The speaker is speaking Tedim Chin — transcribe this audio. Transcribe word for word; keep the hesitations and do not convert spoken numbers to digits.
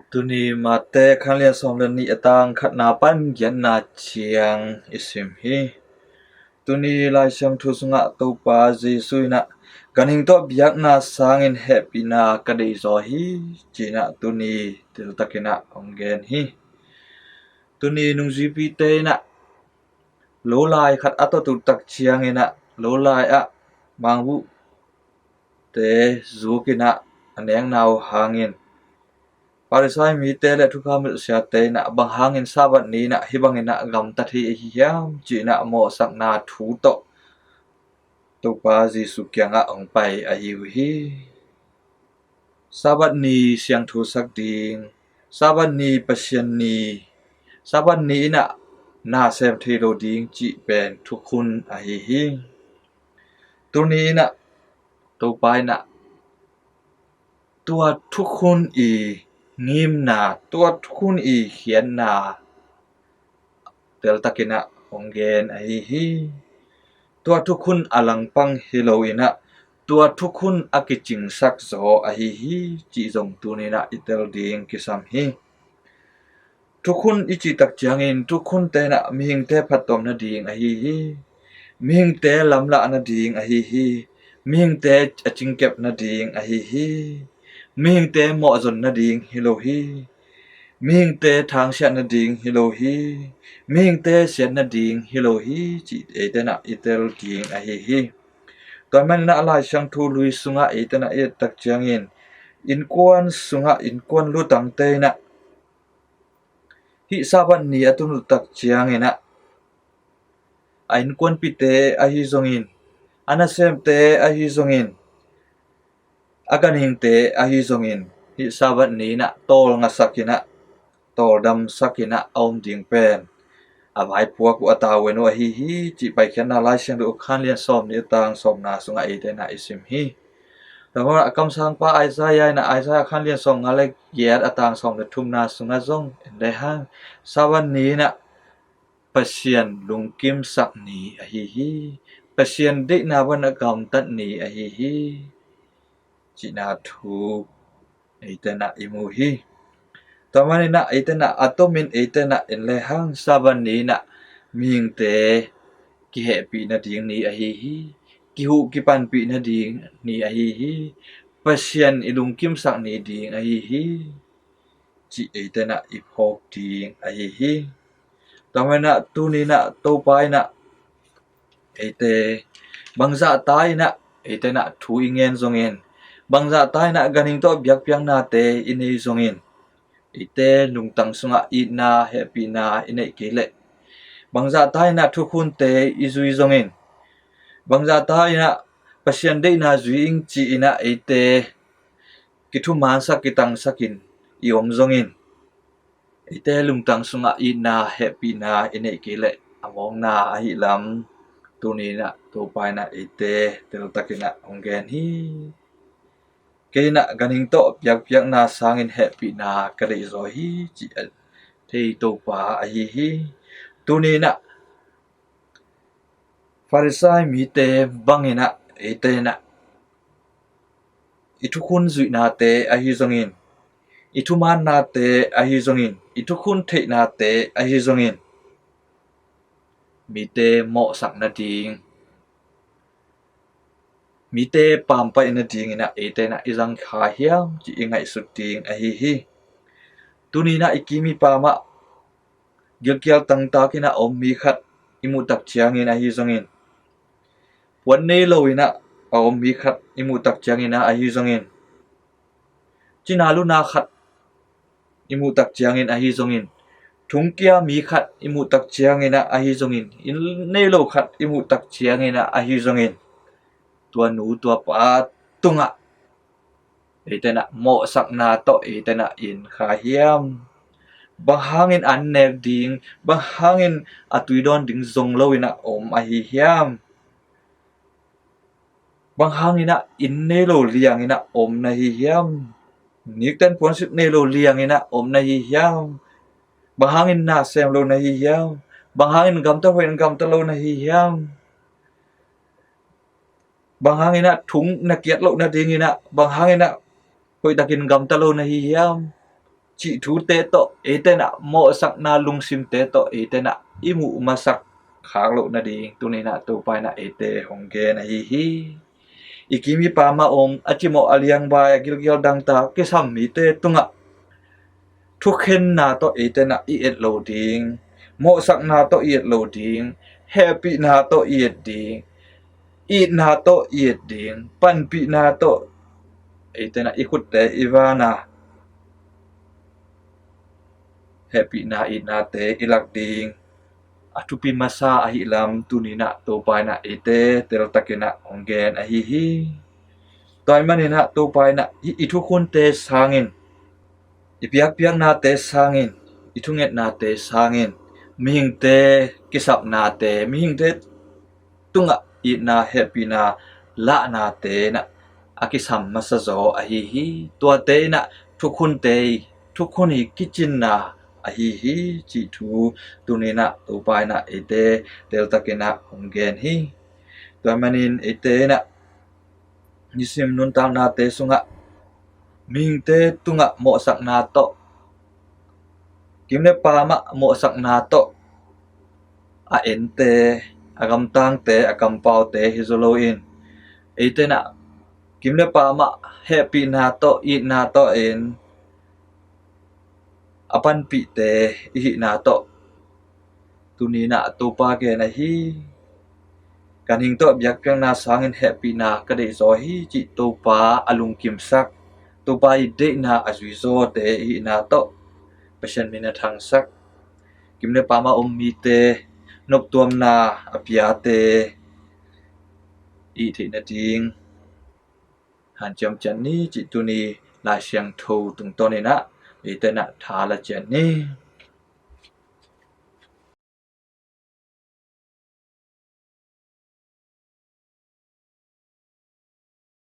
Tuni Mate khanlian sawm le nih a tang khatna pan giatna ciang i sim hi. Tuni Lai Siangtho sungah Topa Jesu in ah ganhing tawh biakna sangin hehpihna ka deihzaw hi, ci-in ah tuni teltakin ah hong gen hi. Tuni nungzuipite in ah lolai khat a tawt uh tak ciangin ah lolai ah mangbuhte zukin ah a nekna uh hangin Farisai mite le thukham hilh siate in ah bang hangin Sabbath ni in ah hih bangin ah gamta thei ahi hiam, ci-in ah mawhsakna thu tawh Topa Jesu kiangah hong pai ahi uh hi. Sabbath ni siangthosak ding, Sabbath ni Pasian ni, Sabbath ni in ah na sem thei lo ding cih pen thukhun ahi hi. Tuni in ah Topa in ah tua thukhun i ngimna, tua thukhun i khiatna teltakin ah hong gen ahi hi. Tua thukhun a langpang hi lo in ah tua thukhun a kicingsak zaw ahi hi, cih zong tuni in ah i tel ding kisam hi. Thukhun i cih tak ciangin thukhunte in ah mihingte phattuam nading ahi hi. Mihingte lamlah nading ahi hi. Mihingte a cingkep nading ahi hi. Mihingte mawhzon nading hi lo hi. Mihingte thangsiat nading hi lo hi. Mihingte siat nading hi lo hi, cih eite in ah i tel ding ahi hi. Tua manin ah Lai Siangtho lui sungah eite in ah i et tak ciangin innkuan sungah innkuan lutangte in ah hih Sabbath ni a tun uh tak ciangin ah a innkuanpihte ahi zongin, a nasemte ahi zongin, a ganhingte ahi zongin hih Sabbath ni in ah tawlngasak in ah tawldamsak in ah a om ding pen a vaipuak uh, a tavuan uh ahi hi, cih Paikhiatna Lai Siangtho khanlian sawm nih a tang sawmna sungah eite in ah i sim hi. Tua manin ah kamsangpa Isaiah in ah Isaiah khanlian sawmnga le giat a tang sawm le thumna sungah zong en lehang Sabbath ni in ah Pasian lungkimsak ni ahi hi. Pasian deihna bang a gamtat ni ahi hi, cihna thu eite in ah i mu hi. Tua manin ah eite in ah a tomin eite in ah en lehang Sabbath ni in ah mihingte kihehpih nading ni ahi hi. Kihuh kipanpih nading ni ahi hi. Pasian i lungkimsak ni ding ahi hi, cih eite in ah i phawk ding ahi hi. Tua manin ah tuni in ah Topa in ah eite bangzahta in ah eite in ah thu i ngen zongin, bangzahta in ah ganhing tawh biakpiaknate i nei zongin, eite lungtang sungah itna hehpihna i neih kei leh, bangzahta in ah thukhunte i zui zongin, bangzahta in ah Pasian deihna zui ing ci-in ah eite kithumansak kitangsakin i om zongin, eite lungtang sungah itna hehpihna i neih kei leh a mawkna ahi lam tuni in ah Topa in ah eite teltakin ah hong gen hi. Kei in ah ganhing tawh biakpiakna sangin hehpihna ka deihzaw hi, cih a thei Topa ahi hi. Tuni in ah Farisai mite bangin ah eite in ah i thukhun zuihnate ahi zongin, i thumannate ahi zongin, i thukhun theihnate ahi zongin mite mawhsak nading, mite pampaih nadingin ah eite in ah i zang kha hiam, cih i ngaihsut ding ahi hi. Tuni in ah i kim i pam ah gilkial tangtak in ah a om mi khat i muh tak ciangin ahi zongin, puan nei lo in ah a om mi khat i muh tak ciangin ah ahi zongin, cina luna khat i muh tak ciangin ahi zongin, thungkia mi khat i muh tak ciangin ah ahi zongin, inn nei lo khat i muh tak ciangin ah ahi zongin, tua nu tua pa tungah eite in ah mawhsakna tawh eite in ah in kha hiam? Bang hangin an nek ding, bang hangin a tui dawn ding zong lo in ah om ahi hiam? Bang hangin ah inn nei lo liangin ah om na hi hiam? Nikten puansilh nei lo liangin ah om na hi hiam? Bang hangin na sem lo na hi hiam? Bang hangin gamta hoih in gamta lo na hi hiam? Bang hangin ah thung na kiat loh nadingin ah bang hangin ah hoihtakin gamta lo na hi hiam? cih thute tawh eite in ah mawhsakna lungsimte tawh eite in ah i muh masak khak loh nading tuni in ah Topa in ah eite hong gen ahi hi. I kim i pam ah om a cimawh a liangvai a gilgial dangtak kisam mite tungah thukhenna tawh eite in ah i et lo ding, mawhsakna tawh i et lo ding, hehpihna tawh i et ding, itna tawh i et ding, panpihna tawh eite in ah i khutte i van a hehpihna itnate i lak ding a thupi masa ahih lam tuni in ah Topa in ah eite teltak in ah hong gen ahi hi. Tua ahih manin ah Topa in ah i, i thukhunte sangin, i biakpiaknate sangin, i thungetnate sangin, mihingte kisapnate, mihingte tungah itna hehpihna lahnate in ah a kisam masa zaw ahi hi. Tuate in ah thukhunte, thukhun i kicinna ahi hi cih thu tuni in ah Topa in ah eite teltak in ah hong gen hi. Tua ahih manin eite in ah nisim nuntaknate sungah mihingte tungah mawhsakna tawh, kim le pam ah mawhsakna tawh a ente, a gamtangte, a kampaute hi zaw loin eite in ah kim le pam ah hehpihna tawh, itna tawh in a panpihte i hihna tawh tuni in ah Topa gen ahi. Ganhing tawh biakpiakna sangin hehpihna ka deih zaw hi cih Topa a lungkimsak, Topa i deihna a zuizawte i hihna tawh Pasian min a thangsak, kim le pam ah om mite noptuamna a piate i theih nading hanciam ciat ni cih tuni Lai Siangtho tungtawn in ah eite in ah tha la ciat ni.